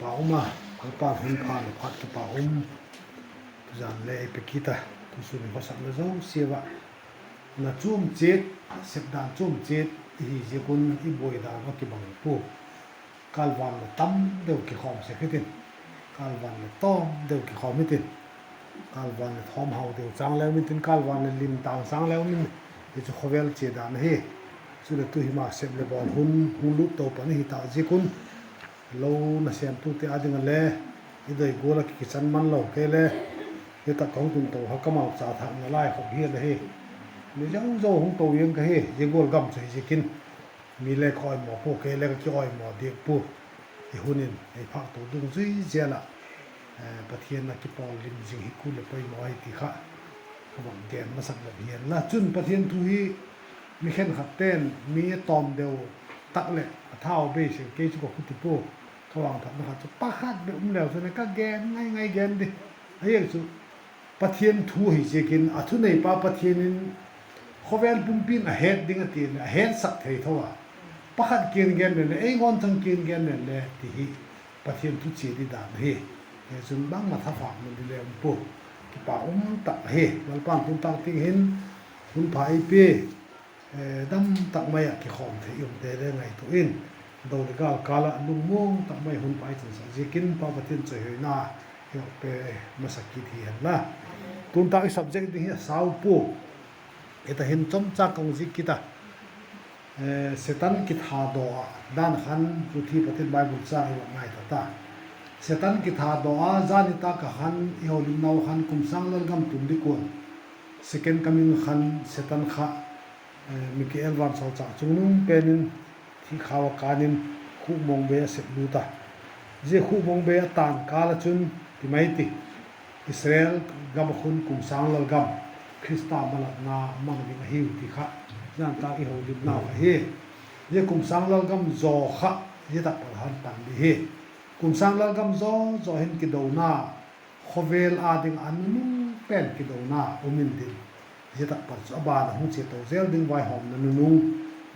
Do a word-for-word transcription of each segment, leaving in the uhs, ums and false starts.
Kipak um a, Lalpa'n hun pha leh phat kipak um, tuzan le ei pe kit a, tusuni khawsakna zosia ah, na chuam chiat, sepdan chuam chiat i hi ziak un i buai dan a kibang pua. Kâlvan leh tam deu kikhawm sek hitin, kâlvan leh tawm deu kikhawm hitin, kâlvan leh thawmhau deu châng leu intin, kâlvan leh lim tâng châng leu in, hi chu khawvel chia dan ahi. Chuleh tu hi ma sep leh bawl hun hung lut to pan i hi ta ziak un, lo nasêmtute â ding ah le i doi gual ah kichan man lo kei le, hi tak ka hung tun to ha ka malcha thâkna lai khop hial ahi. Mi zo zo hung to ziang ka hi, zia gual gam chu hi ziakin, mi le ka awimaw pua, kei le ka kiawimaw diak pua. I hun in ei phâk to dungzui zel ah, Pathian a kipawl lim zing hi kul leh poimaw ahi ti kha ka vak gen masak lem hian la. Chun Pathian thu hi mi khenkhatte'n mi a tawm deu tak leh a thau beisei kei chu ka khu ti pua, ka vangphatna khat chu pakhat bep um leu chun ka gen ngai ngai gen di. Ahi chu Pathian thu hi ziakin a thuneipa Pathian in khawvel pumpi'n a het ding a ti leh a hetsak thei tho a, pakhat kiang gen le le, ei ngawn chang kiang gen le le ti hi Pathian thu chia di dan ahi. Hi chun bangma thafâkna di le um pua, kipak um tak ahi. Lalpa'n tun tak tiang hin hun pha ei pia, dam tak mai ah kikhawm thei umte le ngaitua in, do leh gâl kâl ah lungmuang tak mai hun pha ei changsak ziakin Pa Pathian chawihoina i pe masak kit hi hen la. Tun tak i subject ding hi a sau pua, hita hin chomcha ka hung zik kit a. Setan kithadoh ah dan khan, tu thi Pathian Bible châng i va ngai ta ta. Setan kithadoh a, zani tak ah khan i holimnau khan kum sâng lalgam tun ding kuan, second coming khan Setan kha Michael vansawlchâk chungnung pen in thikau a kân in khukmong bei a sep lut a. Zia khukmong bei a tan kâl ah chun ti mai ti, Israel gam ah khun kum sâng lalgam, Khrista malatna mang ding ahiu ti kha zan tak i holimnau ahi. Zia kum sâng lalgam zaw kha zia tak pan han tan di hi. Kum sâng lalgam zaw zaw hin kidona, khawvel â ding a nunung pen kidona um intin, zia tak pat chu a ban a hung chia to zel ding vaihawmna nunung,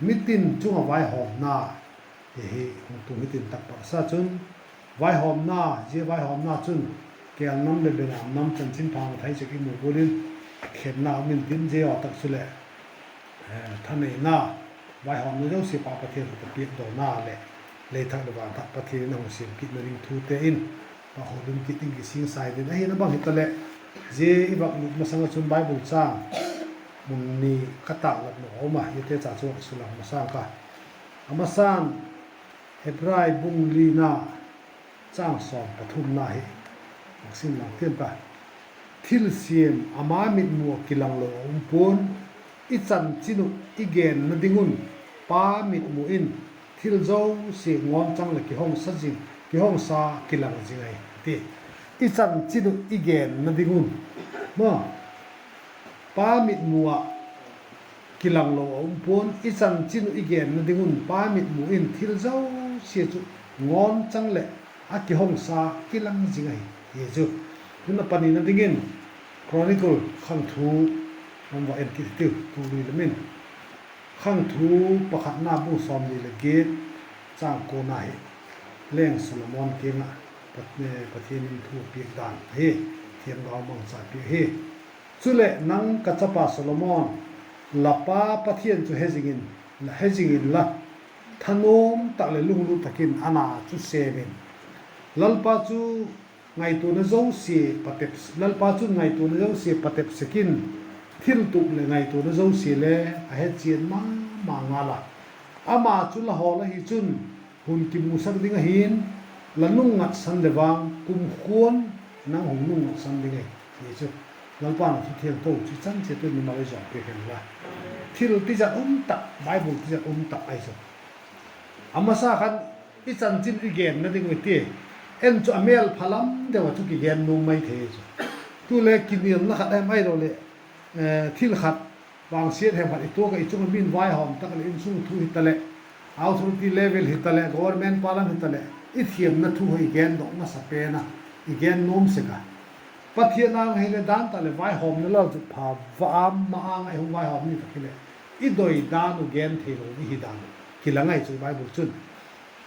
mitin chung ah vaihawmna hi hung tung hitin, tak pat sa chun vaihawmna, zia vaihawmna chun kêlnam leh benam nam chanchinpha mathai chek i mu gual in khenna um intin, zia a tak chuleh thaneina, vaihawmna zosia Pa Pathian khut a piakdawna leh lei thak leh van thak Pathian in a hung siam kitna ding thute in, pa holim kit ding kisingsai ding ahi. A bang hitaleh, zia i vak lut masang ah chun Bible châng mun ni ka tâklat lo a um a, ziate cha chu vak sulang masang ka. A masa'n Hebrai bung lina châng sawm pathumna hi vak sim lang tiam ka. Thilsiam ama mitmu ah kilang lo a um pua'n, i chanchin uh i genna ding un Pa mitmu in thil zosia ngawnchang leh kihongsa zing, kihongsa kilang zing ahi, ti. I chanchin uh i genna ding un, maw, Pa mitmu ah kilang lo a um pua'n, i chanchin uh i genna ding un Pa mitmu in thil zosia chu ngawnchang leh a kihongsa kilang zing ahi, ti chu. Tun a panina dingin Chronicle khangthu, um va en kit tiu, tu lui lam in. Khangthu pakhatna bung sawmni leh giat, châng kuana hi, leng Solomon kiang ah Pat-, Pathian in thu piak dan ahi, thiamgau mangcha piak hi. Chuleh nang ka chapa Solomon, la pa Pathian chu hezing in, hezing inla, thanuam tak leh lunglut tak in a na chu sêm in. Lalpa chu ngaituana zosia patep, Lalpa chun ngaituana zosia patep sek in, thiltup leh ngaituana zosia le a hechian ma ma ngal a. Ama chu la hawl ahi chun hun kimusak ding ahi'n, la nungngatsan leh vang kumkhua'n nang hung nungngatsan ding ahi, ti chu. Lalpa'n a thu thiangtho chu i chan chiat un mimal ei zawm piak hen la. Thil tizat um tak, Bible tizat um tak ahi chu. A masa khan i chanchin i genna ding uh ti, en chu a mêlpha lam deu ah chu kigen nuam mai thei chu. Tu le kiniamna khat hem ahiloleh thil khat, vangsiat hem khat i tuak ah, i chung ah mi'n vaihawm tak leh insung thu hitaleh, authority level hitaleh, government pa lam hitaleh, i thiamna thu hi i gendok masa pen a, i gen nuam sek a. Pathian âng hileh dan tak leh vaihawmna lalchutpha va am ma âng ah i hung vaihawm ni tak hileh, i doi dan uh gen theilo i hi dan uh kilang ahi chu Bible chun.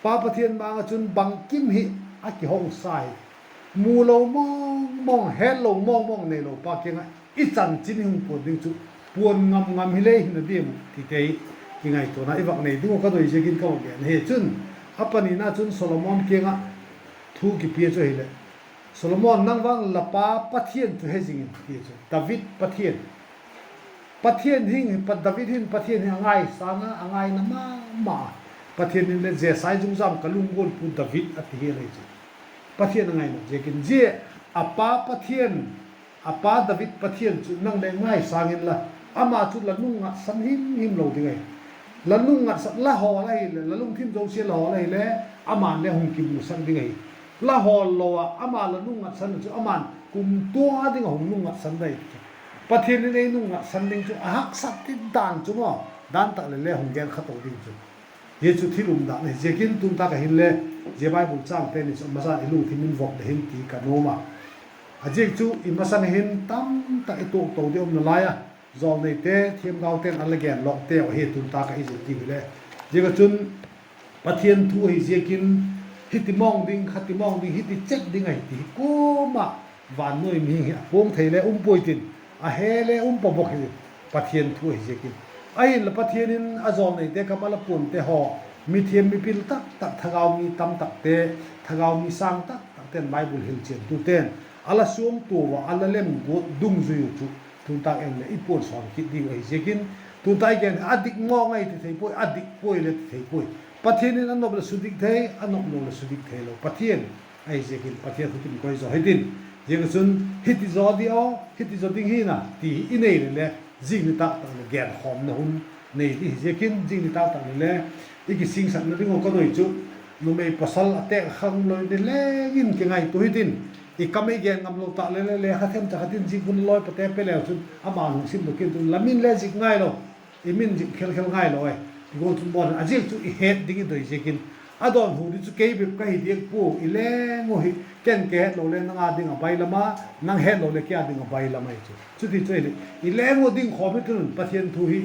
Pa Pathian ma-âng ah chun bangkim hi a kihong sa hi. Mu lo mawng mawng, het lo mawng mawng neilo pa kiang ah i chanchin i hung puan ding chu puan ngam ngam hile hina diam uh tite hi kingaituana i vak nei ding uh ka doi ziakin ka vak gen ahi. Chun, a panina chun Solomon kiang ah thu kipia chu ahileh, Solomon, nang vang la pa Pathian chu he zing in, ti chu, David Pathian. Pathian hing, David hin Pathian hi a ngaisâng a, a ngaina ma ma. Pathian in le, Jesai zungzâm ka lunggual pu David, a ti hial ahi chu. Pathian a ngaina ziakin zia a pa Pathian, a pa David Pathian chu nang le ngaisâng inla, ama chu la nungngatsan him him lo ding ahi. La nungngatsan, la hawl ahileh, la lungthim zosia la hawl ahileh, ama'n le hung kimusak ding ahi. La hawl lo ah ama la nungngatsan chu ama'n kumtuang a ding a hung nungngatsan dai chu. Pathian in ei nungngatsan ding chu a haksat ti dan chu maw, dan tak leh le hung gen kha to ding chu. Hi chu thil umdan ahi ziakin tun tâk ah hinle, zia Bible chângte ni chu a masa'n i lungthim in vop le hin ti ka nuam a. A ziak chu i masang hin tamtak i tuak to ding um nalai a, jawlneite, thiamgaute'n a la gen lawkteu ahi tun tâk ah i zil diu hile. Ziak ah chun Pathian thu ahi ziakin, hiti mawng ding, khati mawng ding, hiti chet ding ahi ti hi kuama vannuai mihing hi a puang thei le um puai tin, a he le um pua bawk hi, Pathian thu ahi ziakin. Ahinla Pathian in a jawlneite kam a la puante haw, mithiam mipil tak tak, thagau mi tam takte, thagau mi sâng tak takte'n, Bible hilchiantute'n a la suangtua ua, a la lemguat dungzui uh chu tun tâk en leh i puan sawm kit diu ahi ziakin, tun tâk i gen a dik mawng ahi ti thei puai, a dik puai le ti thei puai. Pathian in a nop leh sudik thei, a nop lo leh sudik theilo Pathian ahi ziakin Pathian thu tin koi zaw hitin. Ziak ah chun hiti zaw di aw, hiti zaw ding hina ti i nei leh le, zing nitâk tak leh genkhawmna hun nei di hi ziakin, zing nitâk tak leh le i kisingsakna ding uh ka doi chu, numei pawsal a têk khang loi ni leng in kingaitua hitin. I kam ei gen ngam lo tak leh le, lekha themcha khat in zik hun lawi pate pe leu chun ama hung sim lo kin chun la min le zik ngailo, i min zik khel khel ngailo e. I gual chun bawn a ziak chu i het ding i doi ziakin, a dawnhu di chu kei bep ka hi diak pua, i leng uh hi, ken ka het lo le nang â ding a bailam a, nang het lo le kei â ding a bailam ahi chu. Chuti chu ahileh i leng uh ding khawm hi tun, Pathian thu hi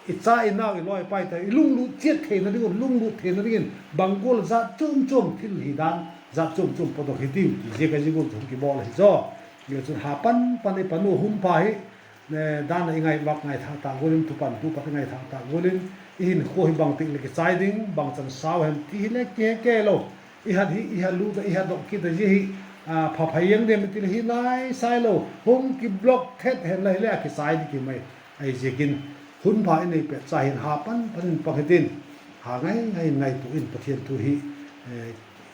i cha i nau i lawi pai ta i lunglut chiat theina ding un, lunglut theina dingin bang gual jat chuam chuam thil hi dan, jat chuam chuam padok hi tiu ti ziak a zia gual chu hung kibawl ahi zaw. Zia chun ha pan pan i pan uh hun pha hi, dan a i ngaivak ngaithâk tâk gual in, thupantu pat i ngaithâk tâk gual in, i hinkhua hi bangtik leh kichai ding, bangchan sau hem ti hile kihe kei lo. I hat hi i hat lut a, i hatdok kit a, zia hi pha pha ziang diam i ti leh hi nai sai lo, hung kiblock thet hen la hile a kichai di ki mai. Ahi ziakin hun pha i nei pet cha hin ha pan pan in pang hitin, ha ngai ngai in ngaitua in Pathian thu hi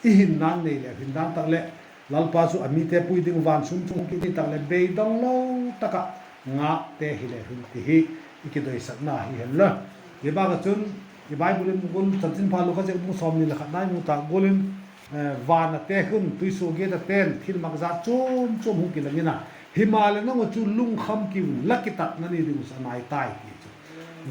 i hinna'n nei leu hin dan tak leh, Lalpa chu a mite pui ding van sung chung kiti tak leh beidong lo tak ah ngâkte hile hin ti hi i kidoisakna hi hen la. Zia bâk ah chun i Bible in gual Chanchinpha Luka ziak bung sawmni leh khat nai mu tâk gual in, van a têk hun tuisuagiat a ten thilmak jat chuam chuam hung kilang in a, himaleh nang uh chu lungkham ki un, la kitatna ni ding uh chu a nai tai ti chu.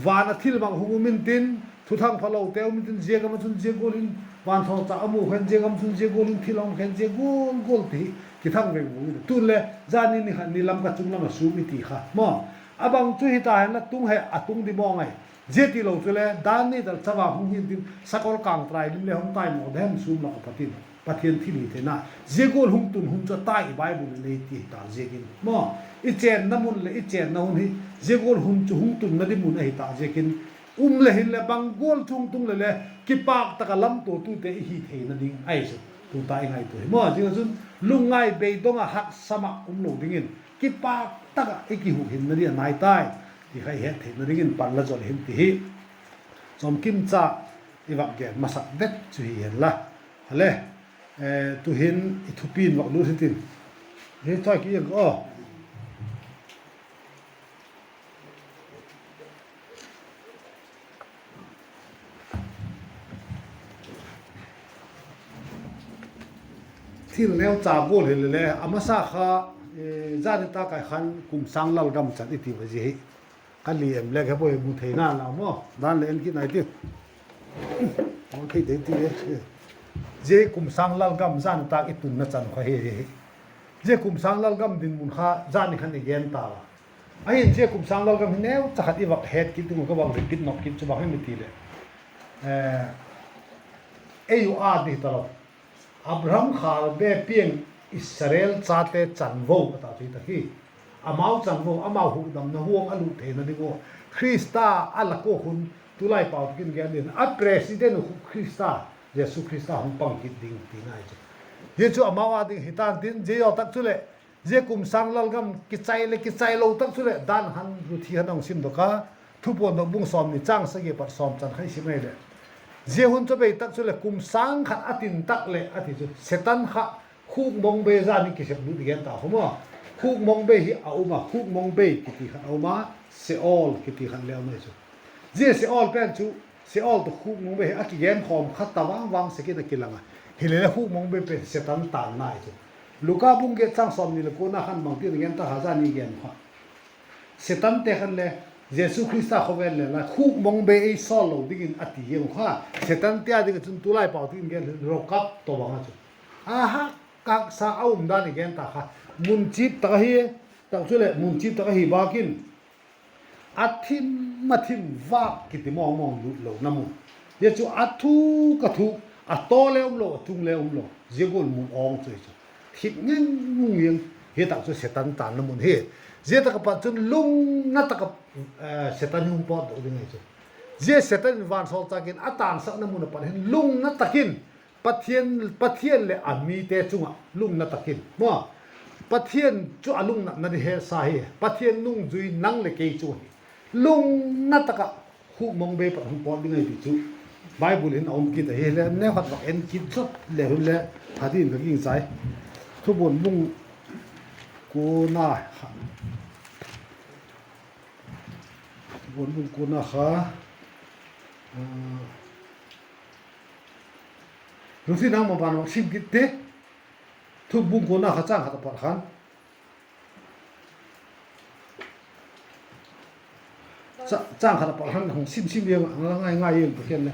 Van a thilmak hung um intin, thuthang phalote um intin, zia gam ah chun zia gual in vansawlchâk a mu khen, zia gam ah chun zia gual in thil a um khen, zia gual gual ti hi kithang veng vung in. Tun le zani ni khat ni Lamka chung lam ah sûm i ti kha maw, a bang chu hita hen la tung he a tung di mawng ahi. Zia tilo chule dan ni tal chavang hung hintin, sakol kângtrai lim le hung tai maw, dahem sûm lak a pat in Pathian thil hi theina, zia gual hung tun hun chu a tai i Bible in ei ti hi ta ziakin maw, i chênna mun leh i chênna hun hi zia gual hun chu hung tunna di mun ahi ta ziakin, um le hin leh bang gual chu hung tung le le kipâk tak ah lamtuatute i hi theina ding ahi chu tu ta i ngaitua hi maw. Zia chun lungngai beidong ah haksam ah um lo dingin, kipâk tak ah i kihukhinna di a nai tai ti kha i het theina dingin pan la zaw le hin ti hi chawmkim cha i vak gen masak det chu hi hen la. Ale, tuhin i thupi'n vak lut hitin, hi chai ki aw. Thil neucha gual hile le a masa kha, zani tak ah khan kum sâng lalgam chan i ti a, zia hi ka li em le khe poi, mu theina la maw, dan leh en kit nai ti, thei dei ti le, zia kum sâng lalgam zani tak i tunna chan kha hi hi. Zia kum sâng lalgam dinmun kha zani khan i gen ta a, ahin zia kum sâng lalgam hi neucha khat i vak het kit ding uh ka vak repeat nop kit chu bang hem i ti leh, ei uh â di hi talo, Abraham khâl be piang Israel chate chanvo a ta chu hi tak hi. Amau chanvo, amau hukdamna huang a lut theina ding ua Khrista a la kuak hun tulai pau tak in gen ding a president uh khu Khrista, Jesu Khrista hung pang kit ding tina hi chu. Hi chu amau â ding hi tan tin, zia tak chuleh, zia kum sâng lalgam kichai leh kichai lo tak chuleh dan khan ruthi khan a hung simdok a, Thupuandok bung sawmni châng sagi pat sawm chan kha i sim ahileh, zia hun chu bei tak chuleh kum sâng khat a tin tak leh a ti chu Setan kha khukmong bei zan in kiseplut i gen ta khu maw. Khukmong bei hi a um a, khukmong bei kiti khat a um a, Seol kiti khat le um ahi chu. Zia Seol pen chu, Seol tawh khukmong bei hi a kigenkhawm kha ta vang vang sek in a kilang a. Hileleh khukmong bei pen Setan tânna ahi chu. Luka bung giat châng sawmni leh kuana khan bangtin a gen ta kha, zan i gen kha, Setante khan le Jesu Khrista khawvel le la khukmong bei ei sawl lo dingin a ti hiam kha. Setante â ding ah chun tulai pau tak in gen hin rockup tawhbang a chu, a hak haksa a um dan i gen ta kha. Mun chip tak ahi, tak chuleh mun chip tak ahi bâk in, a thim, a thim vâk kiti mawng mawng lut lona mun. Zia chu a thuk a thuk, a taw le um lo, a tung le um lo, zia gual mun awng chu hi chu, thip ngeng ngung iang. Hi tak chu Setan tânna mun hi. Zia tak ah pat chun lungna tak ah Setan hung pawtdok ding ahi chu. Zia Setan in vansawlchâk in a tânsakna mun ah pat hin lungna tak in Pathian, Pathian leh a mite chung ah lungna tak in maw, Pathian chu a lungnatna di hesa hi, Pathian nungzui nang leh kei chung ahi. Lungna tak ah khukmong bei pat hung pawt ding ahi ti chu Bible in a um kit ahi. Le neu khat vak en kit zot le hun le, a din ka gingchai. Thupuan bung kuana kha, Thupuan bung kuana kha, Ruthi, nangma ban vak sim kit ti. Thupuan bung kuana kha châng khat a pat khan, châng khat a pat khan hung sim sim iang a, ngai ngai iang Pathian le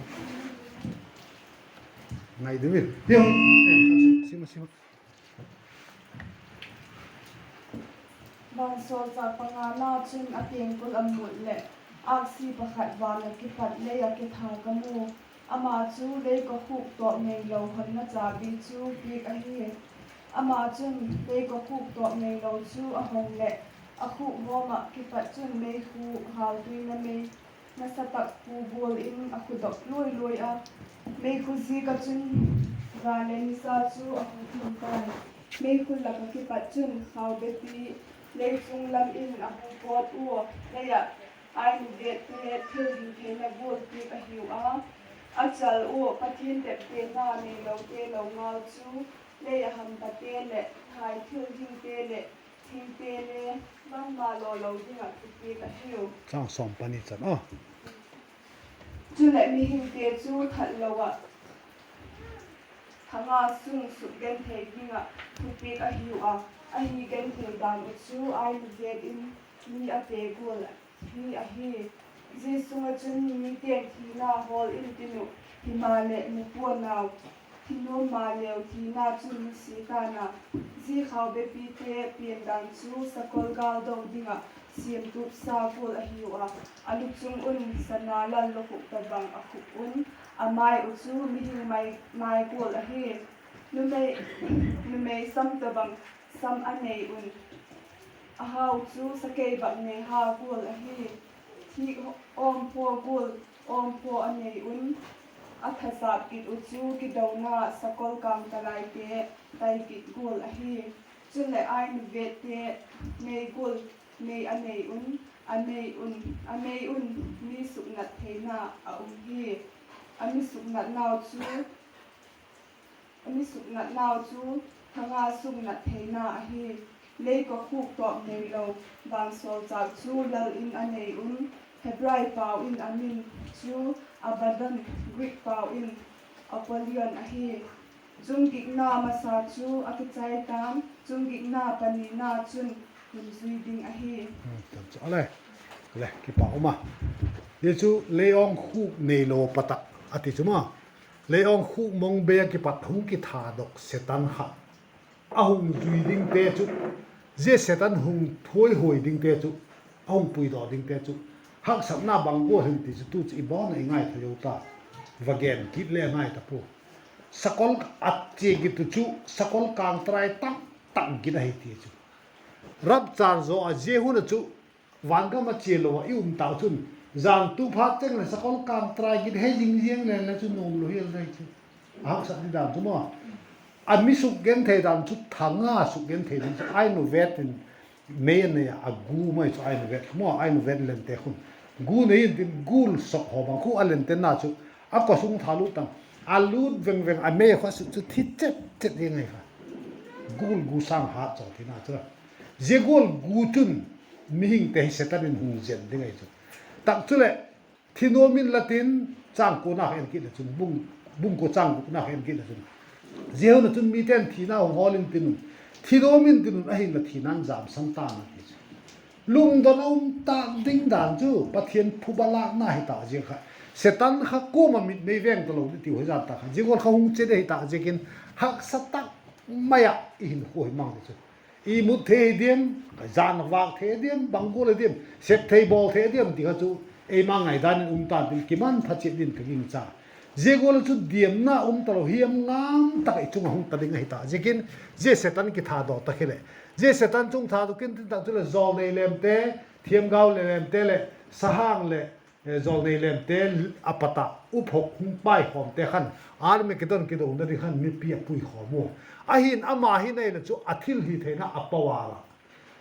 ngai deu in, sim a sim a. Vansawlchâk pangana chun a tengkul a mut leh, âksi pakhat van ah kipat lei ah kithâk a mu. Ama chu lei kakhuk tawp neilo honna chabi chu piak ahi. Ama chun lei kakhuk tawp neilo chu a hong leh, a khuk hawm ah kipat chun meikhu, hâltuina mei, nasa tak pu gual in a khudok luai luai a. Meikhu zik ah chun van leh nisa chu a hung thim tai. Meikhu lak ah kipat chun khaubepi, lei chung lam in a hung pawt ua, lei ah ainuvêtte thil hing theina gual piak ahiu a. A chal ua Pathian teptena neilote lo ngal chu, lei ah hampate leh thai thil hingte leh thingte le bangma law lo ding ah thupiak ahiu. Chuleh mihingte chu that lo ah tha nga sung sukgenthei ding ah thupiak ahiu a. Ahi genthei dan uh chu ainuvêt in mi a pe gual mi ahi. Zia sung ah chun mite'n thina hawl intin uh, himaleh mu pua'n au, thi nuam maleu thina chun nusia ta'n a. Zia khaubepite pian dan chu sakol gâl do ding ah siamtupsa gual ahiu a. A luchung un sana lal lukhuk tawhbang a khup un, a mai uh chu mihing mai gual ahi. Numei, numei sam tawhbang sam a nei un, a hau chu sakei bâk nei ha gual ahi. Thîk awmphaw gual awmphaw a nei un, a thasâp kit uh chu kidona sakol kângtalaite tai kit gual ahi. Chuleh ainuvêtte mei gual mei a nei un, a mei un, a mei un mi suknat theina a um hi. A mi suknatnau chu, a mi suknatnau chu tha nga sung nat theina ahi. Lei kakhuk tawp neilo vansawlchâk chu lal in a nei un, Hebrai pau in a min chu Abaddon, Greek pau in Apollyon ahi. Chung gikna masa chu a kichai ta'n, chung gikna panina chun hun zui ding ahi. Kipâk um a. Hi chu lei awng khuk neilo pat ah a ti chu ma. Lei awng khuk mong bei ah kipat hung kithadok Setan kha a hung zui dingte chu, zia Setan hung thuaihuai dingte chu, a hung puidaw dingte chu haksatna bang gual hem ti chu tu chu i bawn ah i ngaitha zo ta. Va gen kit le ngai ta pua. sakol a chia git u chu sakol kângtarai tak tak git ahi ti chu. Rapture zaw a zia hun a chu vangam a chia lo ah i um tau chun, zan tu phat cheng leh sakol kângtarai git hei zing ziang leng le chu nuam lo hial dai chu. A haksat di dan chu maw. A mi sukgenthei dan chu tha nga sukgenthei ding chu ai nuvet in mei a nei a, a gu mai chu ai nuvet kha maw, ai nuvet lente khun. Gu nei intin gul sawk haw bang khu a lentenna chu a kosung tha lut tang. A lut veng veng a mei kha suk chu thi chet chet ding ahi kha. Gul gu sâng hat chaw thina chu la. Zia gual gu chun mihingte hi Setan in hung zen ding ahi chu. Tak chuleh, thi nuam inla tin, châng kuana kha en kit le chun, bung, bung kua châng gukna kha en kit le chun, zia hun a chun mite'n thina hung hawl intin un, thi nuam intin un, ahinla thina'n jamsan ta'n a ti chu. Lungdon a um tak ding dan chu Pathian phuba lâkna hi ta ziak kha. Setan kha kuama mit mei veng talo di tiu hi zan tak kha. Zia gual kha hung chia di hi ta ziakin haksa tak mai ah i hinkhua hi mang di chu. I mut thei diam, jan vâk thei diam, bang gual a diam, sep thei bawl thei diam ti kha chu eima ngaidan in um ta'n tin kiman pha chiat din ka gingcha. Zia gual a chu diamna um talo hiam ngam tak i chung ah hung ta ding ahi ta ziakin, zia Setan kithadaw tak hileh, zia Setan chung tha tu kin tin tak chuleh, jawlnei lemte, thiamgau le lemte leh sahang leh jawlnei lemte a pat ah uphok hung paikhawmte khan Armagedon kidona ding khan mipi a puikhawm u. Ahin ama hi nei le chu a thilhitheina a power ah,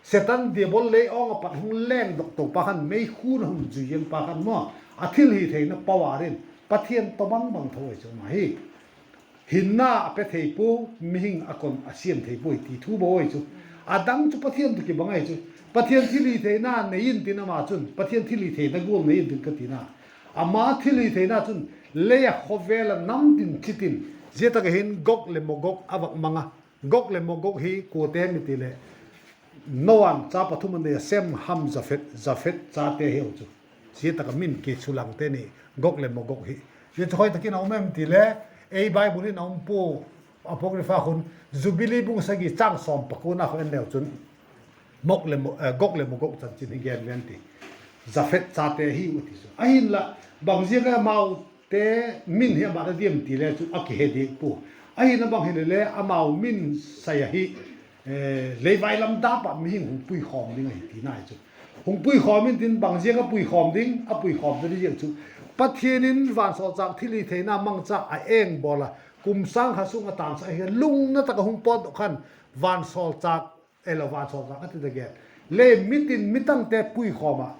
Setan Diabol lei awng a pat hung lengdok to pa khan, meikhun a hun zui ziang pa khan maw, a thilhitheina power in Pathian tawh bang bang tho ahi chu ama hi. Hinna a pe thei pua, mihing a kon a siam thei puai ti thu bawl ahi chu. A dang chu Pathian tawh kibang ahi chu. Pathian thilhitheina nei intin ama chun, Pathian thilhitheina gual nei intin ka tina. Ama thilhitheina chun lei ah khawvel ah nam tin chi tin, zia tak ah hin Gog le Magog a vak mang a. Gog le Magog hi kuate hem i ti leh, Noa'n cha pathum a nei a, Shem, Ham, Japhet, Japhet chate hiu chu. Zia tak ah min kisulangte ni, Gog le Magog hi. Zia chu khoi tak in a um em ti le, ei Bible in a um pua, Apocrypha khun, Jubili bung sagi châng sawm pakuana kha en leu chun, Gog le Magog chanchin hi gen ven ti. Japhet chate hi u ti chu. Ahinla, bang ziak a amaute min hi a mat a diam ti le chu a kihe diak pua. Ahinla bang hile le amau min sai ahi, leivai lam dap ah mihing hung puikhawm ding ahi tina hi chu. Hung puikhawm intin bang ziak a puikhawm ding, a puikhawm ta di ziak chu, Pathian in vansawlchâk thilhitheina mangcha a eng bawl a, kum sâng khat sung a tângsak ahi, lungna tak ah hung pawtdok khan, vansawlchâk, elo vansawlchâk a ti ta gen, le mitin mitangte puikhawm ah,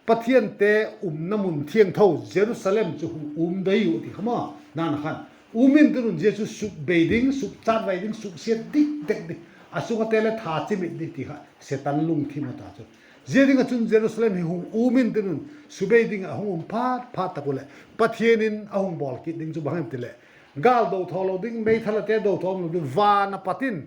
Pathiante umna mun thiangtho Jerusalem chu hung um dai u ti kha maw. Nana khan, um intin un, zia chu sukbei ding, sukchatvai ding, suksiat dik dek ding, a sung ate le tha chimit ding ti kha Setan lungthim a ta chu. Zia ding ah chun Jerusalem hi hung um intin un, subei ding ah hung um phat phat tak u leh, Pathian in a hung bawl kit ding chu bang hem ti leh, gâl do thaw lo ding, meithal ate do thaw lo ding, van a pat in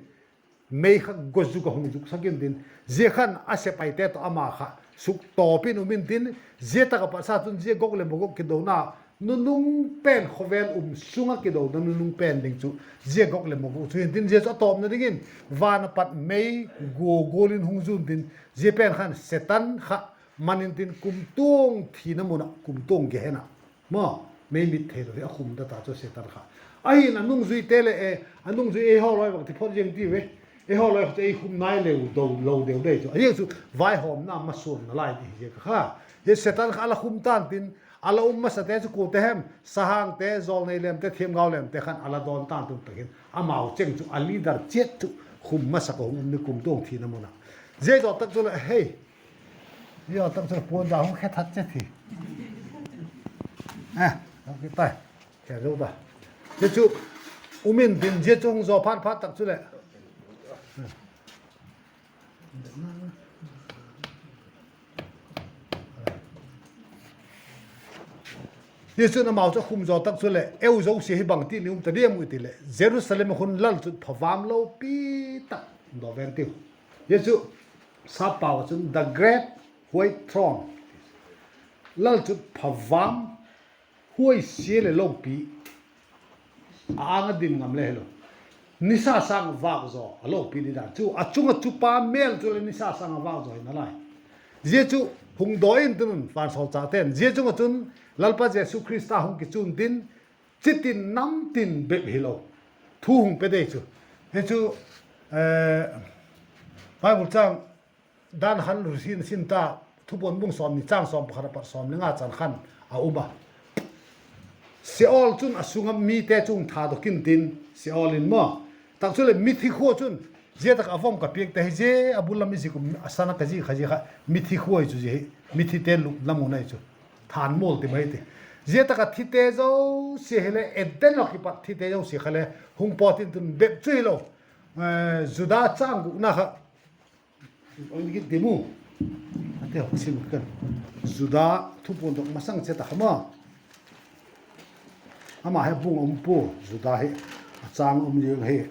mei kha gua zuk a hung zuksak intin, zia khan a sepaite tawh ama kha suktawp in um intin, zia tak a pat sa chun zia Gog le Magog kidona nunung pen, khawvel um sung ah kidona nunung pen ding chu zia Gog le Magog chu hintin, zia chu a tawpna dingin van a pat mei gua gual in hung zun tin, zia pen khan Setan kha man intin, kumtuang thina mun ah, kumtuang Gehenna ah, maw, mei mit theilo hi a khum ta ta chu Setan kha. Ahin a nungzuite leh, a nungzui eihaw lawi bang ti phot ziang ti ve. Eihaw lawi kha chu ei khum nai leu, do lo deu dei chu. Ahi chu vaihawmna masuanna lai di hi ziak a kha, hi Setan kha a la khum ta'n tin, a la um masate chu kuate hem, sahangte, jawlnei lemte, thiamgau lemte khan a la dawn ta'n tun tak hin, amau cheng chu a leader chiat chu khum masak a hung um ni, kumtuang thina mun ah. Zia zaw tak chu leh, hei, zia zaw tak chu leh puan da hung khe that chet hi. Zia chu um intin, zia chu hung zaw phat phat tak chu leh, zia chun amau chu a khum zaw tak chu leh, eu zosia hi bangti ni um ta diam u ti leh, Jerusalem ah khun lalchutpha vam lopi tak daw ven tiu. Zia chu sappau ah chun the great white throne, lalchutpha vam, huaisia leh lopi, a âng a dim ngam le hilo, nisa sâng a vâk zaw a lopi di dan chu, a chung ah chu pa mêl chu leh nisa sâng a vâk zaw hi nalai. Zia chu hung daw intin un vansawlchâkte'n, zia chung ah chun Lalpa Jesu Khrista hung kichun tin, chitin nam tin bep hilo, thu hung pe dei chu. Hi chu, eh, Bible châng dan khan lu sin sin ta, Thupuan bung sawmni châng sawm pakhat apat sawm le nga chan khan a um a. Seol chun a sung a mite chu hung thadok intin, Seol in maw. Tak chuleh mithi khua chun, zia tak a vom ka piakte hi zia a bul lam i zik um a san a ka zik kha zia kha mithi khua hi chu zia hi, mithite lupna mun ahi chu. Thanmual ti mai ti. Zia tak a thite zosia hile, Eden a kipat thite zosia kha le hung pawt intin bep chu hilo. Eh, Juda châng gukna kha, ong ki ti mu. Ate hok sim kan. Juda Thupuan dok masang che ta kha ma. Ama hi bung um pua, Juda hi. A châng um zing hi.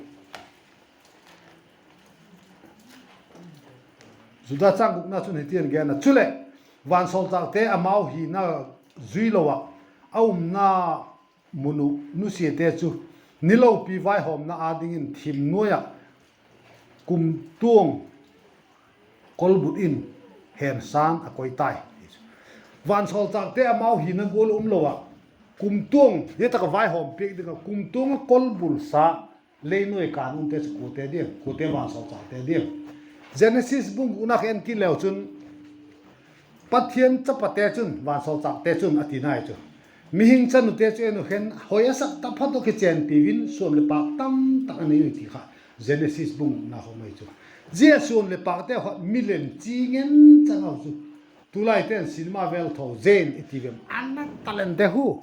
Juda châng gukna chun hiti'n gen a, chuleh, vansawlchâkte amau hina zui lo ah, a umna mun uh nusiate chu, ni lopi vaihawmna â dingin thim nuai ah kumtuang kolbut in hensân a koi tai. Vansawlchâkte amau hina gual um lo ah, kumtuang, zia tak a vaihawm piak ding ah kumtuang a kolbulsa, lei nuai kân umte chu kuate diam, kuate vansawlchâkte diam. Genesis bung gukna kha en kit leu chun, Pathian chapate chun, vansawlchâkte chun a ti nai chu, mihing chanute chu en u khen, hoi a sak taphot tawh kichenpi un, suan leh pâk tamtak a nei ui ti kha Genesis bung gukna khawm ahi chu. Zia suan leh pâkte kha milen chi ngen chang au chu. Tulaite'n cinema vel tho zen i ti vem, ana talente khu.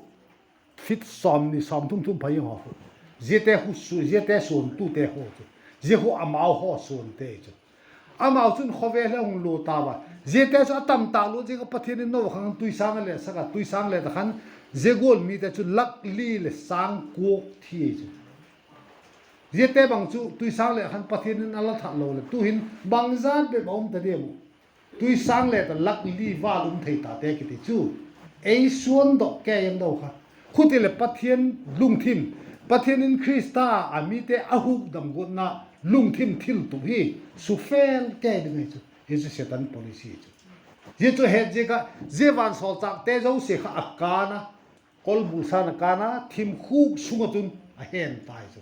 Feet sawmni sawmthum thum phai haw khu. Ziate khu su, ziate suantute khu chu. Zia khu amau haw suante chu. Amau chun khawvel ah hung lut ta ua. Ziate chu a tam tâk lut ziak ah Pathian in Noah khan tuisâng a let sak a, tuisâng let ah khan zia gual mite chu lak li leh sâng kuak thi chu. Ziate bang chu tuisâng let khan Pathian in a la that lo leh tu'hin bangzat bep a um ta diam uh. Tuisâng let ah lak li val um thei tate kiti chu. Ei suandok kei ang do kha. Khuti leh Pathian lungthim, Pathian in Khrista a mite a hukdam guatna lungthim thiltup hi sufel kei ding ahi chu. Hi chu Setan policy chu. Zia chu het ziak ah, zia vansawlchâkte zosia kha a kân a, kolbulsa'n a kân a, thimkhûk sung ah chun a hen tai chu.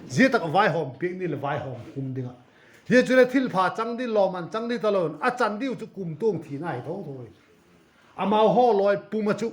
Zia tak a vaihawm piak ni leh vaihawm khum ding ah. Zia chu leh thilpha chang di, lawman chang di talo in, a chan diu chu kumtuang thina hi tho tho hi chu. Amau haw lawi pum ah chu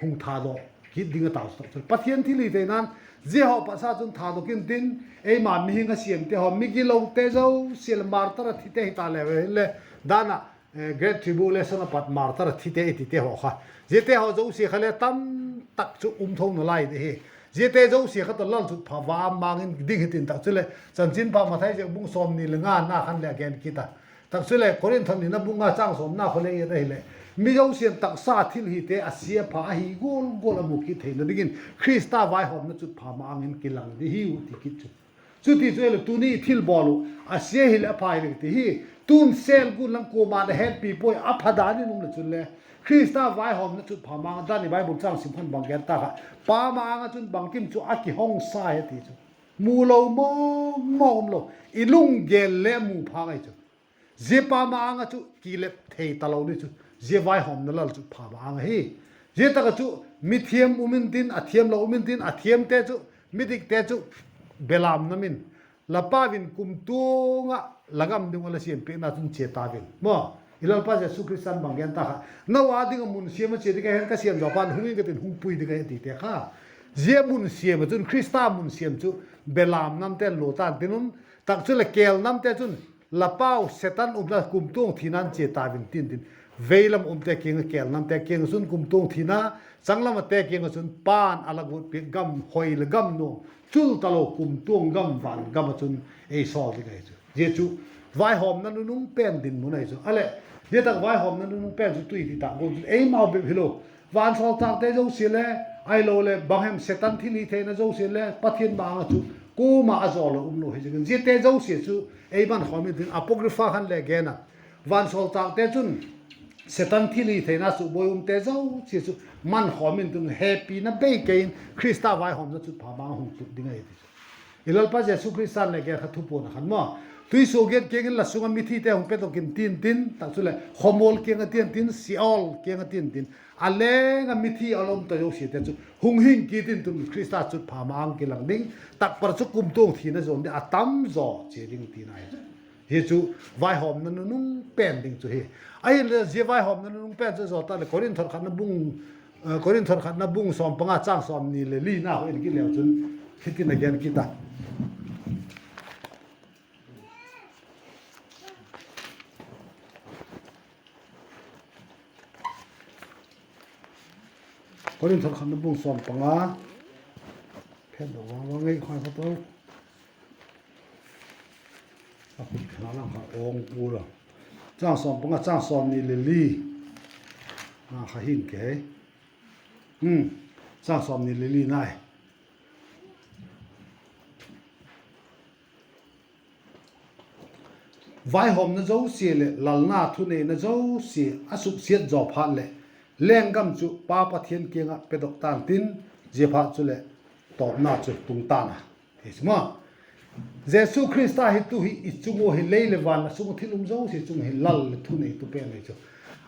hung thadok kit ding a tau chu. Pathian thilhitheina'n zia haw patsa chun thadok intin, eima mihing a siamte haw, migilote zosia leh martar a thite hita leu hinle, dan ah, eh, Great Tribulation a pat martar a thite i tite haw kha, ziate haw zosia kha le tamtak chu um tho nalai di hi. Ziate zosia kha tawh lalchutpha va mang in ding hitin tak chuleh, Chanchinpha Mathai ziak bung sawmni leh ngana khan le a gen kit a. Tak chuleh Korinth nina bung nga châng sawmna khaw le i et ahileh, mi zosia'n taksa thilhite a sia pha ahi gual gual a mu kit theina dingin Khrista vaihawmna chutpha ma-âng in kilang di hiu ti kit chu. Chuti chu ahileh tuni thilbawl uh a sia hileh a pha hileh ti hi, tun sel gun lam kuama'n a hetpi puai a pha dan in um leh chunle, Khrista vaihawmna chutpha ma-âng dan i Bible châng sim khan bang gen ta kha, Pa ma-âng ah chun bangkim chu a kihongsa hi ti chu. Mu lo mawng mawng um lo, i lunggel le mu phâk ahi chu. Zia Pa ma-âng ah chu kilep thei talo ni chu, zia vaihawmna lalchutpha ma-âng ahi. Zia tak ah chu mithiam um intin, a thiamlo um intin, a thiamte chu, midikte chu belam nam in, la pau in kumtuang ah la gam ding ua la siampiakna chun chia tau in maw. I Lalpa Jesu Khrista'n bang gen ta kha, Noah ding ah mun siam a chia ding ka hen, ka siam zaw pa'n hung ing ka tin, hung pui ding ka hen tite kha. Zia mun siam ah chun, Khrista mun siam chu belam namte'n lua ta'n tin un, tak chuleh kêl namte chun, la pau Setan umna kumtuang thina'n chia tau in tin tin, veilam umte kiang ah kêl namte kiang ah chun kumtuang thina, changlam ate kiang ah chun Pa'n a la guat piak gam hoi leh gam nuam, chul talo kumtuang gam van gam ah chun ei sawl ding ahi chu. Zia chu vaihawmna nunung pen dinmun ahi chu. Aleh, zia tak vaihawmna nunung pen chu tui ti tak gual chu eimau bep hilo, vansawlchâkte zosia le, ahiloleh bang hem Setan thilhitheina zosia le Pathian ma-âng ah chu kuama a zaw lo um lo hi ziakin, ziate zosia chu ei man khawm intin, Apocrypha khan le gen a, vansawlchâkte chun Setan thilhitheina chu buai umte zosia chu man khawm intin, hepina bei kei in Khrista vaihawmna chutpha ma-âng hung tut ding ahi ti chu. I Lalpa Jesu Khrista'n le gen kha thupuan a khan maw, tuisuagiat kiang in la sung ah mithite hung pedok intin tin, tak chuleh khawmual kiang ah tin tin, Sheol kiang ah tin tin, a leng ah mithi a la um ta zosiate chu hung hing kit intin, Khrista chutpha ma-âng kilang ding, tak par chu kumtuang thina zuan ding a tam zaw chia ding tina hi chu. Hi chu vaihawmna nunung pen ding chu hi. Ahinle zia vaihawmna nunung pen chu zaw ta leh Korinth khatna bung, Korinth khatna bung sawm panga châng sawmni le lina hoi in kit leu chun, hitin a gen kit a. Korinth khatna bung sawm panga, phet lo vang vang ngei khai kha to. A khut kha lang kha ong pu la. Châng sawm panga châng sawmni le li. Na kha hin ke. Châng sawmni le li nai. Vaihawmna zosia leh lalna thuneina zosia a suksiat zaw phat leh, lenggam chu Pa Pathian kiang ah pedok ta'n tin, ziaphat chuleh tawpna chu tung ta'n a, ti chu maw. Jesu Khrista hi tu hi i chung ua hi lei leh van a sung ah thil um zosia chung hi lal leh thuneitu pen ahi chu.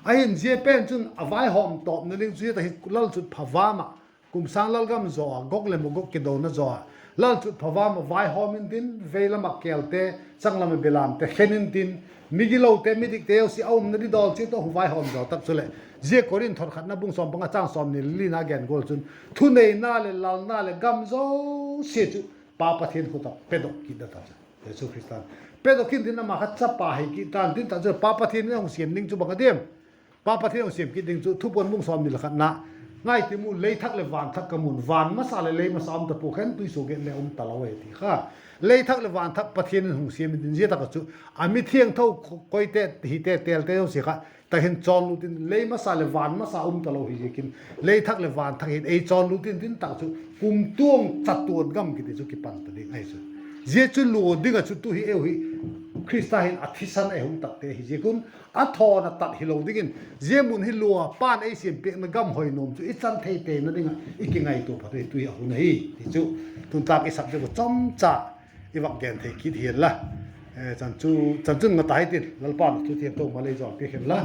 Ahin zia pen chun a vaihawm tawpna ding chu zia tak hi lalchutpha vam ah, kum sâng lalgam zaw ah, Gog leh Magog kidona zaw ah, lalchutpha vam ah vaihawm intin, veilam ah kêlte, changlam ah belamte khen intin, migilote midikte zosia a umna ding dawl chiat tawh hung vaihawm zaw tak chuleh, zia Korinth khatna bung sawm panga châng sawmni le lina gen gual chun, thuneina leh lalna leh gam zosia chu Pa Pathian khut ah pedok kit ta chu. Jesu Khrista'n pedok intin, ama kha chapa hi kit ta'n tin, tak chu Pa Pathian in a hung siam ding chu bang a diam? Pa Pathian a hung siam kit ding chu Thupuan bung sawmni le khatna, ngai ti mu, lei thak leh van thak ka mu'n, van masa leh lei masa um ta pua, khen tuisuagiat le um talo e ti kha. Lei thak leh van thak Pathian in hung siam intin, zia tak ah chu a mithiangtho koite hite, têlte zosia kha tak hin chawnlut in, lei masa leh van masa um talo hi ziakin, lei thak leh van thak hin ei chawnlut intin, tak chu kumtuang chatuan gam kiti chu kipan ta ding ahi chu. Zia chu lua ding ah chu tu hi eu hi Khrista hin a thisan ei hung takte hi ziak un, a thawn a tat hilo dingin, zia mun hi lua, Pa'n ei siampiakna gam hoi nuam chu i chan thei teina ding ah i kingaitua phat hi tu hi a hun ahi ti chu, tun tâk i subject uh chomcha i vak gen thei kit hi'n la. Chan chu, chan chun nga ta hitin, Lalpa'n thu thiangtho malei zaw piak hen la.